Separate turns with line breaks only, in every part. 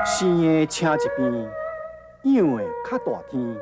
生的车一边，养的较大天。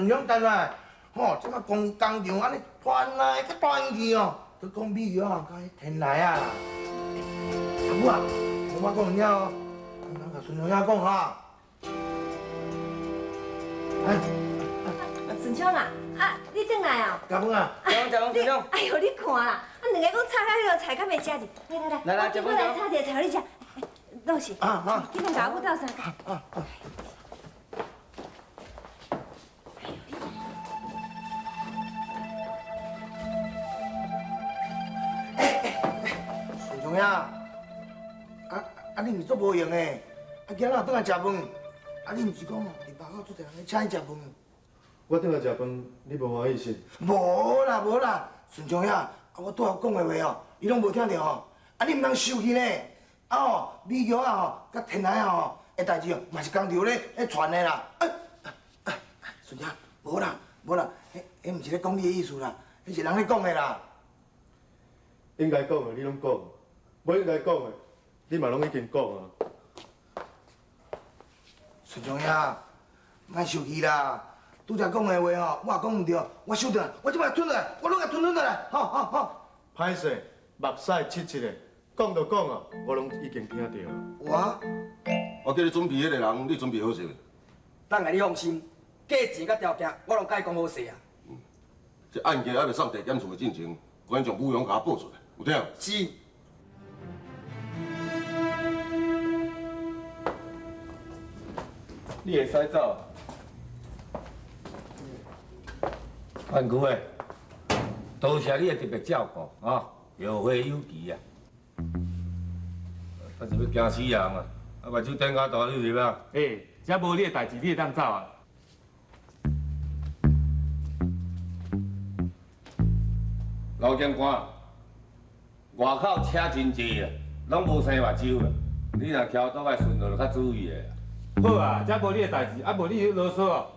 两单来，吼，这个工厂按呢传来佮传去哦，佮讲美玉啊，佮天来啊。阿母啊，我讲了哦，咱共孙兄讲哈。哎，
顺昌啊，啊，你转来哦。
食饭啊？
食饭，食饭，顺昌。
哎哟，你看啦，啊，两个讲炒到彼个菜，敢袂食者？来来来，
来来，食饭。
我来炒一个菜予你食。老师，
啊啊，
你来共我斗相共。
啊啊。顺昌啊，啊你毋是足无闲的，啊今仔转来食饭，啊你毋是讲伫外口足济人咧请你食饭？
我转来食饭，你无欢喜是？
无啦无啦，顺昌兄，啊我拄仔讲的话哦，伊拢无听著吼，啊你毋通生气呢，啊吼，美玉啊吼，佮天来啊吼，的代志哦，嘛是工厂咧传的啦。顺昌，无啦无啦，彼毋是咧讲你的意思啦，彼是人咧讲的啦。
应该讲的你拢讲，无应该讲的，你嘛拢已经讲啊。
顺昌兄，莫生气啦，拄才讲的话吼，我也讲毋对，我收转来，我这摆吞落来，我拢共吞吞落来，吼吼吼。
歹势，目屎切切的，讲就讲啊，我拢已经听著。
我？
我叫你准备彼个人，你准备好势未？
等下你放心，价钱佮条件我拢共伊讲好势啊。
这案件还袂送地检署的进前，赶紧将武勇共我报出来，有听？
是。
你会使走。
范区的，多谢你的特别照顾啊，后会有期啊。啊是欲惊死人啊！啊，目睭点较大，你入啊？
欸，遮无你的代志，你会当走啊。
老警官，外口车真济啊，拢无生目睭啊。你若骑倒来顺路，就较注意的。
好啊，遮无你的代志，啊无你啰嗦哦。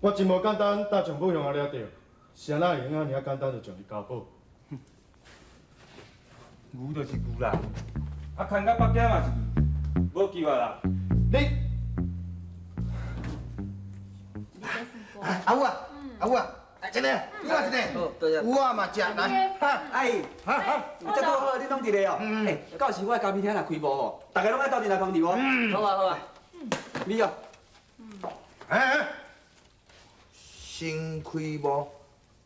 我真无简单，搭将武雄仔掠著，是按怎会用按呢仔简单就将伊交保？
牛就是牛啦，啊，牵到北京嘛是牛，无救啊啦。
你，阿母啊，阿母啊，来这个，你看这个，
好，多谢。
有啊嘛食来，哈，
阿姨，
哈哈，
这拄好，你拢伫咧哦。欸，到时我的咖啡厅若开幕吼，大家拢爱斗阵来捧场哦。好啊，好啊。你哦。
哎哎，新开幕，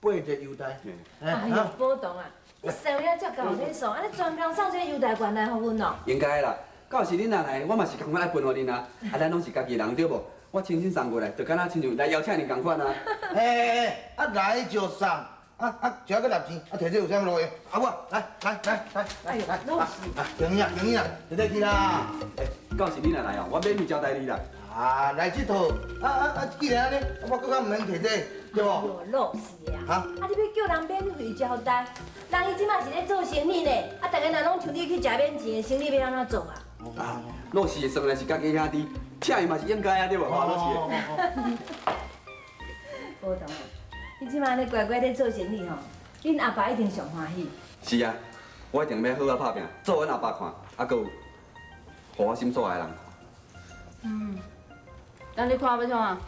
八折优待。
哎呦，宝堂啊，你生意遮够礼数，按呢专工送这个优待券来予阮哦。
应该啦，到时恁若来，我嘛是共款爱分予恁啊。啊，咱拢是家己人对无？我亲身送过来，就敢若亲像来邀请恁仝款啊。
哎哎哎，啊来就送，啊啊，只要阁纳钱，啊提这有啥物路用？阿母，来来来来来来，啊，行啊行啊，直接去啦。
到時你若來哦，我免費招待你啦。
啊，來這套，啊啊啊！既然按呢，我閣較毋免提這個，對無？
哦，老實啊！啊，你欲叫人免費招待，人伊這馬是咧做生意呢，啊，逐家若攏像你去食免錢的生意，欲按怎做啊？
啊，老實的算來是家己兄弟，請伊嘛是應該啊，對無？吼，老實的。
寶堂啊，你這馬按呢乖乖咧做生意吼，恁阿爸一定上歡喜。
是啊，我一定欲好好拍拚，做予阮阿爸看，啊，閣有，予我心所愛的人看。
嗯，但你看欲創啊？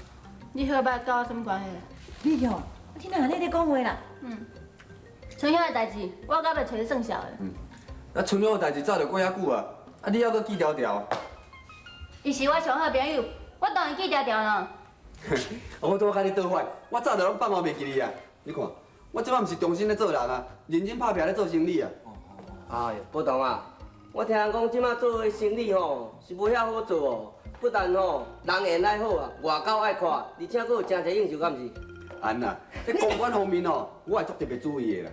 你好䆀佮我啥物關係？
你哟，你哪按呢咧講話啦？
嗯，春香的代誌，我猶袂揣你算數的。
嗯，啊，春香的代誌早就過遐久啊，啊，你猶閣記牢牢。
伊是我上好朋友，我當然記牢牢咯。
我拄仔佮你倒反，我早就攏放我袂記你啊！你看，我這擺毋是重新咧做人啊，認真拍拚咧做生意啊。
哎呦，寶堂啊，我聽人講這馬做的生意吼是無遐好做哦，不但吼人緣愛好啊，外交愛闊，而且閣有誠濟應酬，敢毋是？
按啦，這公關方面吼，我會足特別注意的啦。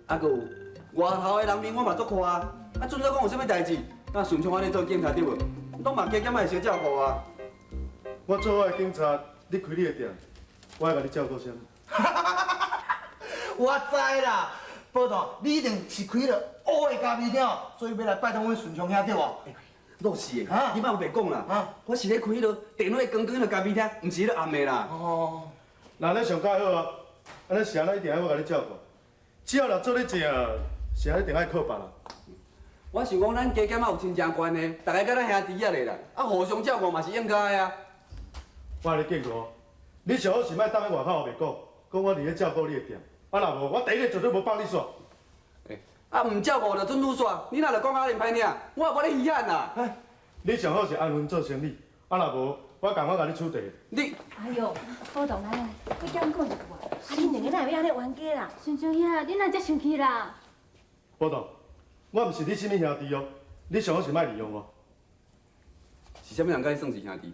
啊，閣有外頭的人面我嘛足看啊。啊，準說講有啥物代誌，那順暢按呢做警察對無？攏嘛加減愛相照顧啊。
我做我的警察，你開你的店，我愛共你照顧啥物？
我知啦，寶堂，你一定是開了烏的咖啡廳，所以欲來拜託阮順昌兄對無？
老實的，你莫白講啦，我是咧開彼落電火光光的咖啡廳，毋是彼落暗的啦。
哦，
那按呢上較好啊，按呢是按怎一定愛我共你照顧，只要若做咧正，是按一定愛靠別人。
我想講，咱加減仔有親情關係，大家敢若兄弟仔咧啦，啊，互相照顧嘛是應該啊。
我共你警告，你上好是莫踮咧外口烏白講，講我佇咧照顧你的店，啊若無，我第一个絕對無放你煞。
啊，毋照顧就準愈煞，你若著講甲恁歹聽，我也無咧稀罕啦。
你上好是安分做生意，啊若無，我共款共你處理。
你，
哎呦，寶堂來來，閣減講一句啊！啊，恁兩个哪會欲按呢冤家啦？
順昌兄，你哪遮生氣啦？
寶堂，我毋是你啥物兄弟哦，你上好是莫利用我。
是啥物人佮你算是兄弟？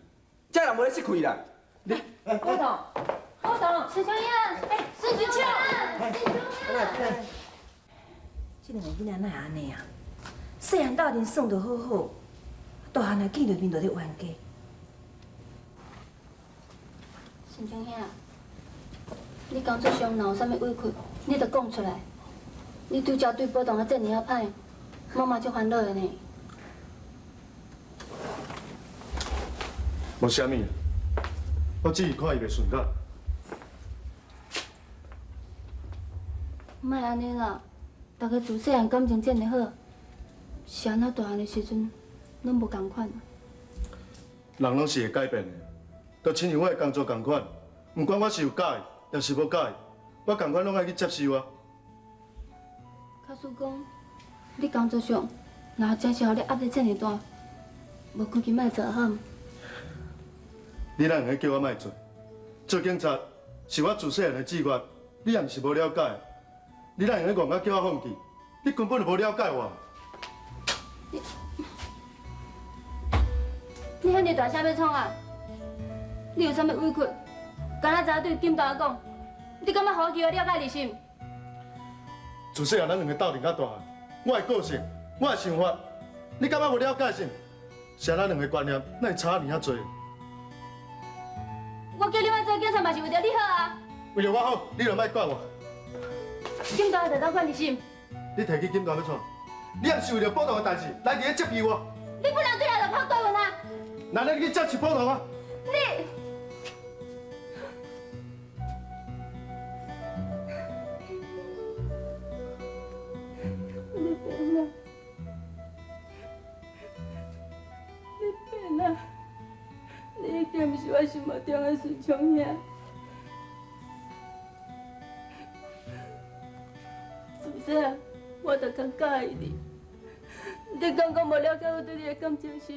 這人無咧識氣啦！
你，寶堂，寶堂，
順昌兄，哎，順昌兄，順昌兄。
這兩個囡仔哪會按呢啊？細漢鬥陣耍得好好，大漢來見著面就咧冤家。
順昌兄，你工作上若有啥物委屈，你著講出來。你拄才對寶堂啊這爾仔歹，我嘛足煩惱的呢。
無啥物，我只是看伊袂順眼。
莫按呢啦，大家自細漢感情這爾好，是按怎大漢的時陣攏無仝款。
人攏是會改變的，就親像我的工作仝款，毋管我是有喜歡，抑是無喜歡，我仝款攏愛去接受啊。
假使講，你工作上若真是予你壓力這爾大，無規矩莫做好。
你哪會用叫我莫做？做警察是我自細漢的志願，你也毋是無了解。你哪會用戇甲叫我放棄？你根本就無了解我。
你遐爾大聲欲創啊？你有啥物委屈，敢若知影對金大講？你感覺予我機會了解你是毋？
自細漢咱兩个鬥陣甲大漢，我的個性，我的想法，你感覺無了解是毋？是咱兩个觀念哪會差爾仔濟？
我叫你莫做警察嘛是為著你好啊！
為著我好，你就莫管我。
金大就當管你是毋？
你提起金大欲創？你也毋是為著寶堂的代誌來佇咧責備我？
你本來對人就拍過阮啊！
那你去接受寶堂啊？
你。你變啦！你變啦！你已經毋是我心目中的順昌兄。自細漢我就較佮意你，你敢講無了解我對你的感情是？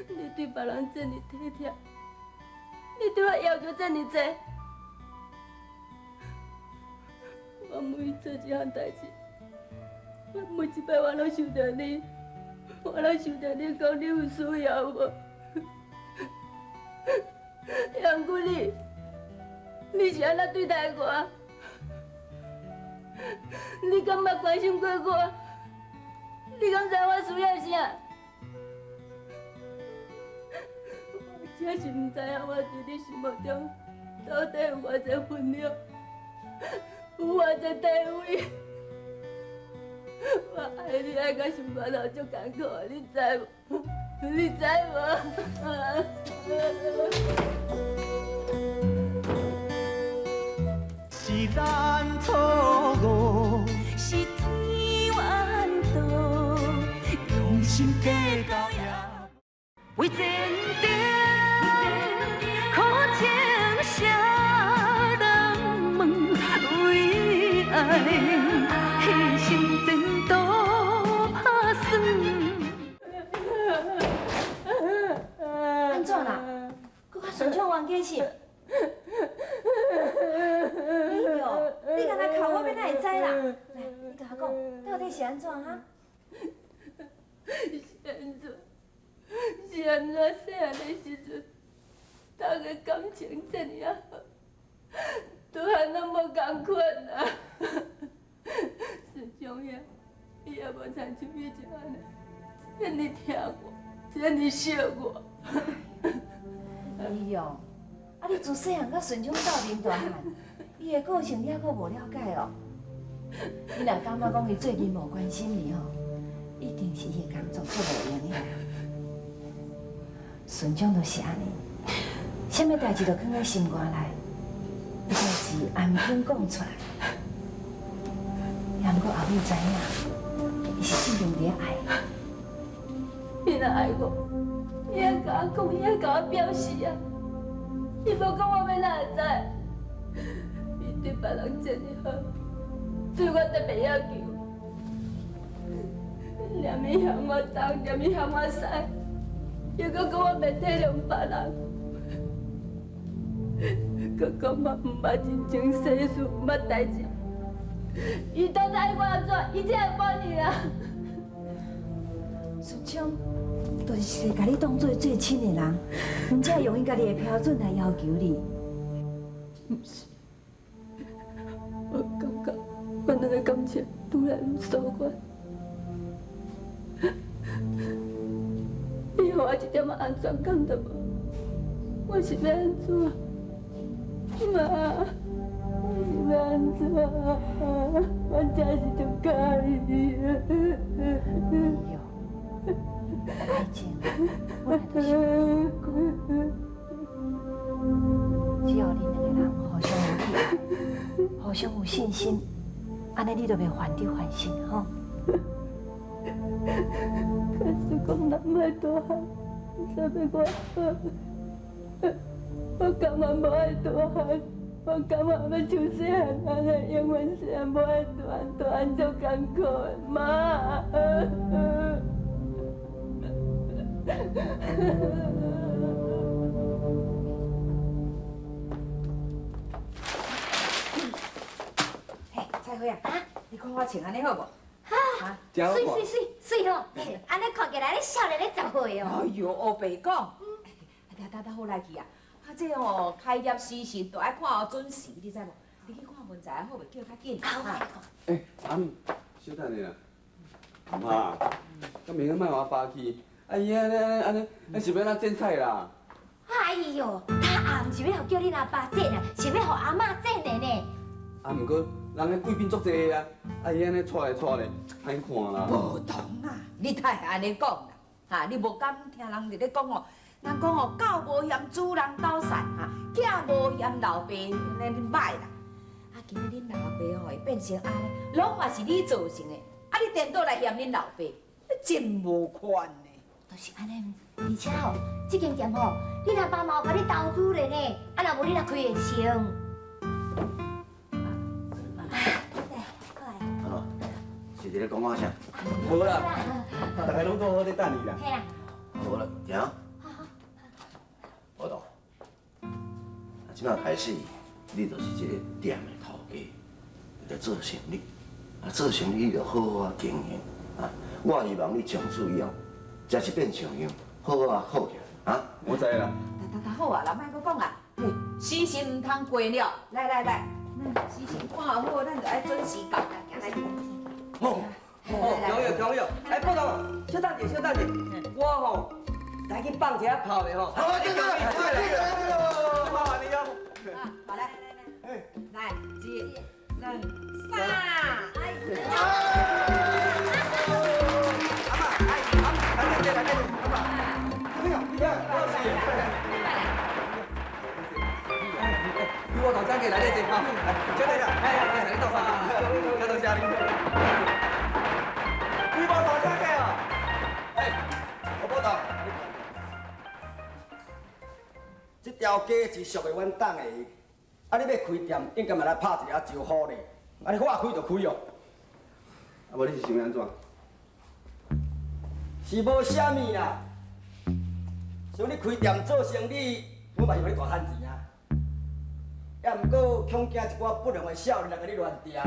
你對別人這爾體貼，你對我要求這爾濟，我每做一項代誌，我每一擺我攏想著你，我攏想著你講你有需要無？毋過你，你是按怎對待我？你敢捌關心過我？你敢知我需要啥？我真是毋知影，我伫你心目中到底有偌济分量，有偌济地位。我爱你爱到心肝头足艰苦，你知无？你知无？
是咱错误，是天缘道，用心计较也。
为前程，苦情谁人问？为爱牺牲前途拍算。
按怎啦？阁较顺畅冤家是？哎呦，你敢若哭，我欲哪会知啦？来，你共我讲，到底是按怎哈？
是按怎？是按怎？细汉的时阵，大家感情这尔仔好，大汉拢无仝款啊。顺昌兄，伊也无亲像以前按呢，这尔疼我，这尔惜我。
哎呦，啊你自细汉佮顺昌斗阵大汉，伊的个性你犹阁无了解哦。你若感觉讲伊最近无关心你吼，一定是伊的工作足无闲的啦。顺昌就是按呢，啥物代志都囥佇心肝内，代志也毋肯讲出来。也毋过阿母知影，伊是真正伫咧爱
你。伊若爱我，伊会共我讲，伊会共我表示啊。伊无讲，我欲哪会知？伊对别人这尔好，对我特别要求。连伊嫌我重，连伊嫌我屎，又阁讲我袂体谅别人，阁讲我毋捌真情世事，毋捌代志。伊到底爱我按怎？伊才会满意啊！
顺昌，就是共你当做最亲的人，毋才会用伊家己的标准来要求你。
毋是，我感觉阮两个感情愈来愈疏远。伊予我一点仔安全感都无，我是欲按怎？妈，我是欲按怎？我真是足佮意的。
爱情本来就是只要恁两个人互相有去爱，互相有信心，按呢你就袂患得患失吼。
假使讲人莫大汉，才欲偌好。我甘愿无爱大汉，我甘愿欲像细汉按呢，永远细汉无爱大汉，大汉足艰苦的，妈。
嘿，菜花啊，你看我穿按呢好无？
哈，媠媠媠媠吼，按呢看起来你少年咧十岁哦。
哎哟，乌白讲。啊，等等好来去啊！啊，这吼开业时辰都爱看哦准时，你知无？你去看文才好袂？叫较紧。
好，
欸，阿姆，小等下啦。阿妈，咁明仔莫予我爸去，啊伊按呢按呢，按是欲按怎剪彩啦？
哎哟，他也毋是欲予叫恁阿爸剪啊，是欲予阿嬷剪的呢。
啊，毋过人彼贵宾足济啊，啊伊按呢带来带咧，歹看啦。
无同啦，你太会按呢讲啦，哈，你无敢听人伫咧讲哦。人讲哦，狗无嫌主人斗散，哈，囝无嫌老爸按呢歹啦。啊，今日恁老爸吼会变成按呢，拢嘛是你造成的。啊，你颠倒来嫌恁老爸，你真无款呢。
就是按呢，而且吼，这间店吼，恁阿爸嘛有共你投资咧呢，啊，若无你哪开会成？
啊，是伫咧讲我啥？
无啦，大家拢做好咧等你啦。
嘿啦。
无啦，行。我懂。啊，这摆开始，你就是这个店的头家，你来做生意。啊，做生意你就好好啊经营啊。我希望你从此以后，才是变像样，好好啊好起来啊。
我知啦。
得好啊，啦，莫阁讲啊。嘿，时辰毋通过了。来来来，时辰看好，咱就爱准时到。来，行来。
好。
好，恭喜恭喜！哎，宝等下，小等下，我吼来去放一下炮的吼。
好，对对对对对，
麻烦你哦。
好来来来，来一、两、三，哎。
阿妈，哎，阿妈，来来来来，阿妈，你好，你好，我是。比我大车过来咧坐，哈，来，小弟啦，哎哎，来你倒三，多谢你。比我大车过哦，哎，我报道。
这条街是属于阮党的，啊，你欲开店，应该嘛来拍一下招呼咧。啊，你话开就开哦。
啊，无你是想欲按怎？
是无啥物啦。像你开店做生意，阮嘛是予你大趁钱啊。也毋过恐惊一寡不良的少年来共你乱店，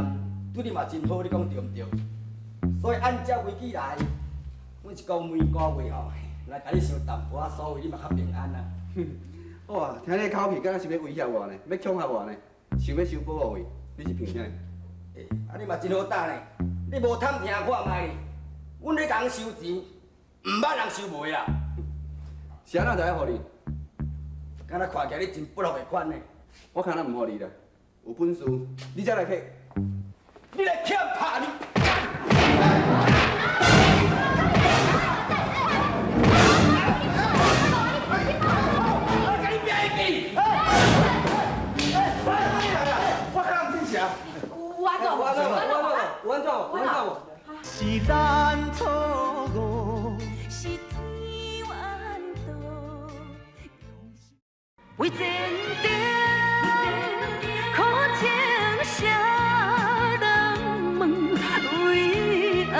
对你嘛真好，你讲对毋对？所以按照规矩来，阮是讲每个月吼来共你收淡薄仔所费，你嘛较平安啊。
哇，听你口气，敢若是欲威胁我呢，欲恐吓我呢，想欲收保护费，你是骗啥？
欸，啊你嘛真好胆呢，你无探听看觅咧，阮咧共人收钱，毋捌人收袂啦。
是按怎才爱予你？
敢若看起来你真不落的款呢。
我堪若毋予你啦，有本事你才来客。
你来欠拍你！我共你拼一记！
我看真是啊。
有安怎？
有安怎？有安怎？有安怎？
是咱错误，是天缘道，为前程，苦情谁人问？为爱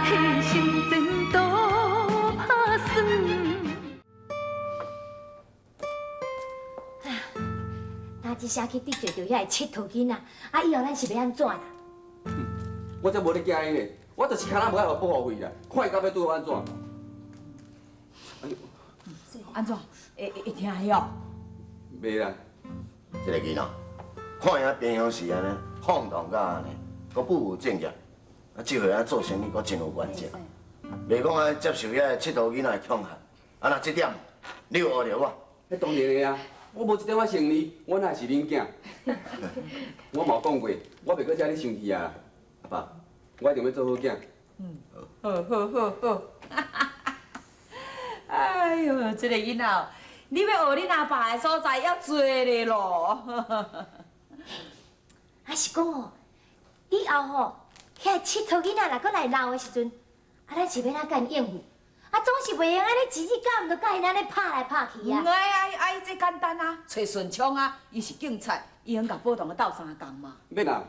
牺牲前途拍算。
若一声去得罪著遐个𨑨迌囡仔，啊，以后咱是欲按怎啦？
我才无咧惊伊咧，我就是堪若无爱予保护费啦，看伊到尾拄好按怎。哎呦，
按怎？会会会听晓？
袂啦。
这个囡仔，看伊平常时按呢，放荡甲按呢，阁不务正业，啊，这回啊做生意阁真有原则，袂讲爱接受遐个𨑨迌囡仔的恐吓。啊，若这点你有学著无？
彼当然的啊，我无一点仔诚意，我哪会是恁囝？我嘛有讲过，我袂阁遮尔生气啊。阿爸，我一定欲做好囝。
嗯，好好好好。哎哟，这个囡仔，你欲学恁阿爸的所在，犹济咧咯。
啊是讲哦，以后吼，遐个𨑨迌囡仔若阁来闹的时阵，啊，咱是欲按怎共𪜶应付？啊，总是袂用按呢一日到晚都共𪜶按呢拍来拍去啊。
毋爱爱爱，这简单啊，揣顺昌啊，伊是警察，伊肯共宝堂斗相共嘛。
欲啦，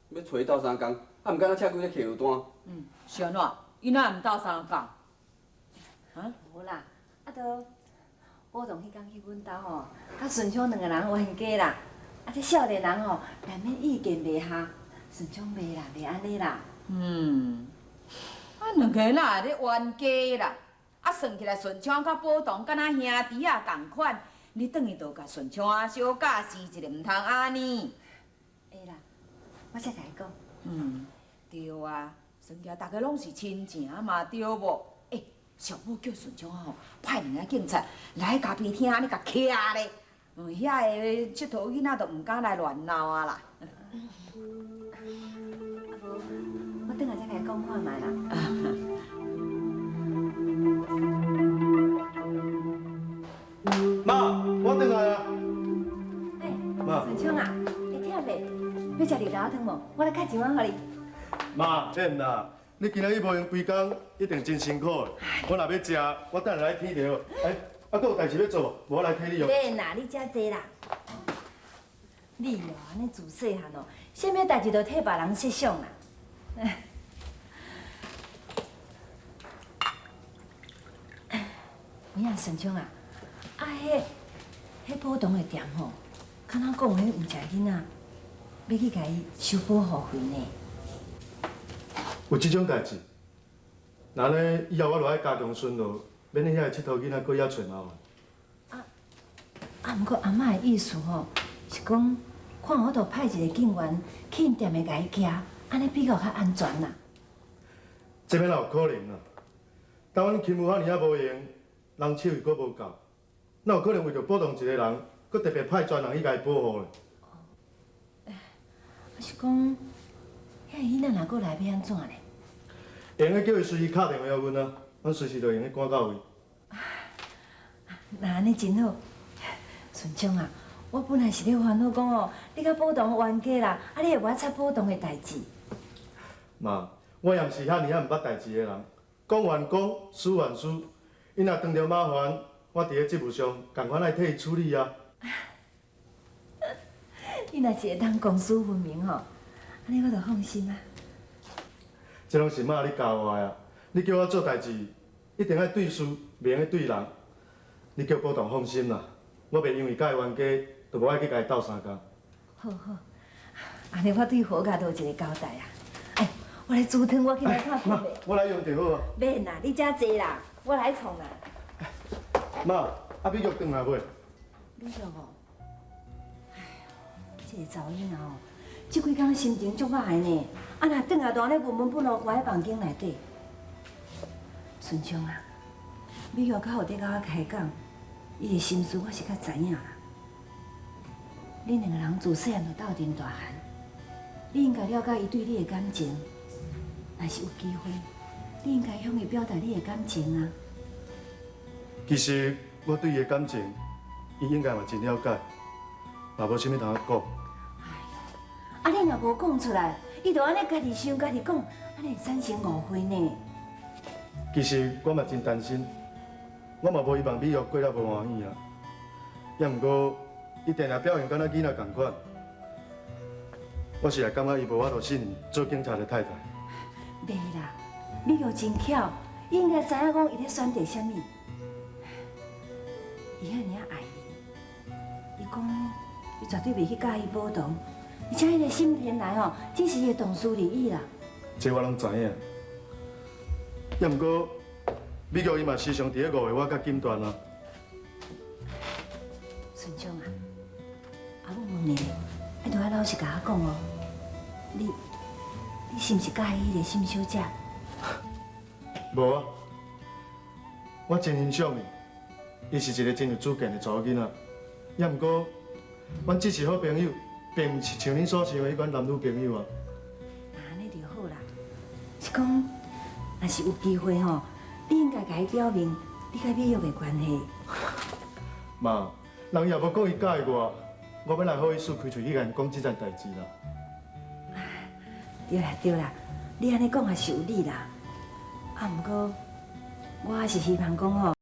欲揣伊斗相共，啊，毋敢若请几个客户单。
嗯，是按怎？伊哪会毋斗相共？
啊？无啦，啊，都宝堂彼工去阮兜吼，佮顺昌两个人冤家啦。啊，这少年人吼，难免意见袂合，顺昌袂啦，袂按呢啦。
嗯，啊，两个哪会咧冤家啦？啊，算起来顺昌佮宝堂敢若兄弟仔仝款，你转去就共顺昌啊小教示一下，毋通按呢。
会啦，我才共伊讲。
嗯，对啊，算起来大家拢是亲情嘛，对无？欸，上好叫顺昌吼派两个警察来咖啡厅，按呢共徛咧，嗯，遐个𨑨迌囡仔就毋敢来乱闹啊啦。
啊无，我转来再共伊讲看觅啦。
妈，我转来啊。
欸，
妈。
顺昌啊，会忝袂？欲食绿豆汤无？我来开一碗予你。
妈，免啦，你今仔日无闲规工，一定真辛苦的。我若欲食，我等下来天就好。欸，啊，阁有代志欲做无？无我来替你哦。
免啦，你食济啦。你哦，按呢自细汉哦，啥物代志都替别人设想啦。有影顺昌啊，啊，彼宝堂的店吼，敢若讲彼有一个囡仔欲去共伊收保护费呢。
有这种代志，那按呢以后我就爱加强巡逻，免予遐个𨑨迌囡仔阁遐揣麻烦。
啊，毋过阿嬷的意思吼，是讲看有法度派一个警员去𪜶店的共伊举，按呢比较较安全啦。
這欲哪有可能啊？當阮勤務遐爾仔無閒，人手又閣無夠，哪有可能為著寶堂一個人，閣特別派專人去共伊保護咧？
啊是講，遐個囡仔若閣來欲按怎咧？
會用得叫伊隨時敲電話予阮啊，阮隨時就會用得趕到位。
那按呢真好，順昌啊，我本來是咧煩惱講哦，你佮寶堂冤家啦，啊你會無愛插寶堂的代誌？
媽，我也毋是遐爾仔毋捌代誌的人，公還公，私還私，伊若碰著麻煩，我佇咧職務上仝款愛替伊處理啊。
你若是會當公私分明吼，按呢我就放心啊。
這攏是媽你教我的啊！你叫我做代誌，一定愛對事，袂用得對人。你叫寶堂放心啦，我袂因為佮伊冤家，就無愛去共伊鬥相共。
好好，按呢我對何家都有一個交代啊。哎，我來煮湯，我起來看睏袂？
我來用就好啊。
免啦，你遮坐啦，我來創啦。
媽，啊美玉轉來未？
美玉哦，哎呦，這個查某囡仔哦，這幾工心情足歹的呢。啊，若轉來就按呢悶悶不樂，關佇房間內底。順昌啊，美玉較有佇共我開講，伊的心思我是較知影啦。恁兩個人自細漢就鬥陣大漢，你應該了解伊對你的感情。若是有機會，你應該向伊表達你的感情啊。
其實我對伊的感情，伊應該嘛真了解，嘛無啥物通講。
啊，你若無講出來，伊就按呢家己想、家己講，按呢會產生誤會呢。
其實我嘛真擔心，我嘛無希望美玉過了無歡喜啊。也毋過，伊定定表現敢若囡仔仝款，我實在感覺伊無法度信任做警察的太太。
袂啦，美玉真巧，伊應該知影講伊咧選擇啥物。伊遐爾仔愛你，伊講伊絕對袂去佮意寶堂，而且彼个沈天來吼，只是伊的同事而已啦。
這我攏知影。也毋過，美玉伊嘛時常佇咧誤會我佮金斷啊。
順昌啊，啊，我問你，你著愛老實共我講哦，你是毋是佮意彼个沈小姐？
無啊，我真欣賞伊，伊是一個真有主見的查某囡仔。也毋過，阮只是好朋友，並毋是像恁所想的彼款男女朋友啊。
按呢就好啦。是講，若是有機會吼，你應該共伊表明你佮美玉的關係。
媽，人也無講伊佮意我，我欲哪會好意思開喙去共𪜶講這層代誌啦。
對啦對啦，你按呢講也是有理啦。啊，毋過我還是希望講吼。